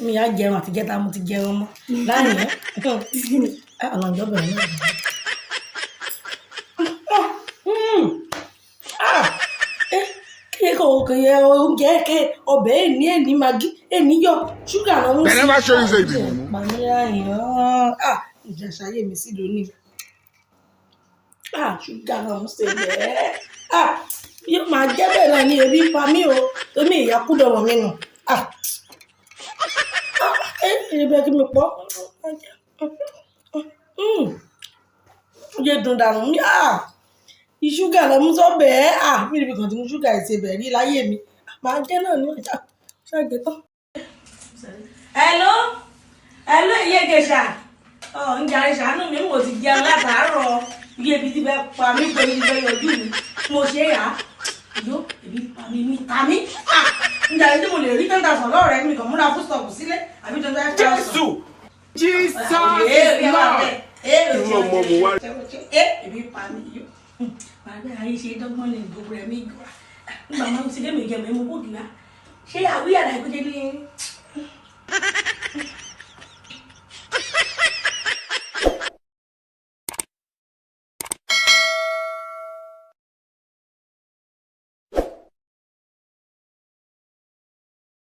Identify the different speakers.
Speaker 1: Mi á jẹun àti jẹta mo ti jẹun mọ́ lánàá. Àwọn ìjọba yẹn náà. Kí kò kò yẹ oúnjẹ kẹ ọbẹ̀ èní èní magi èní yọ ṣúgà náà ń
Speaker 2: They never show you say you be mumu.
Speaker 1: Pàmílà. Ìjà ṣayé mi sí lónìí. Ṣúgà náà ń ṣe bẹ́ẹ̀. Yóò máa jẹ́ bẹ́ẹ̀ náà ní ebi ń pa mí o, torí ìyá kúdọ̀rọ̀ mi nù. Ẹ bẹ́ẹ̀ kí mi pọ̀. Oúnjẹ dùn dànù mí. Ṣúgà lọ mú sọ́bẹ̀ ẹ́. Mi níbi kan tí mo ṣúgà ìsebẹ̀ rí láyé mi. Màá jẹ́ náà ní ọjà ṣáàgé tán. Hello, hello, ìyá Ìjẹ̀ṣà. Ọ̀ ń jàre, ṣàánú mi, mo ti jẹun látàárọ̀. Iye ibi tí bẹ́ẹ̀ pa mí pé ibi bẹ́ẹ̀ yọjú mi. Mo ṣe é yá. Yó, ebi pa mí, mi ta mí. Ń jàre tí mo lè rí 10,000 lọ́rẹ̀ẹ́ mi kàn múra fún stop sílé àbí 25,000.
Speaker 2: Jésù! Jesus is Lord! Irú ọmọ mo wá.
Speaker 1: Ebi pa mí yó. Bàbá ayé ṣe dọ́gbọ́n ní gbogbo rẹ̀ mi jọra. Nígbà máa ń ti dé mi jẹ mi mú kóògì wá. Ṣé àwíyàrá ìkójẹ ní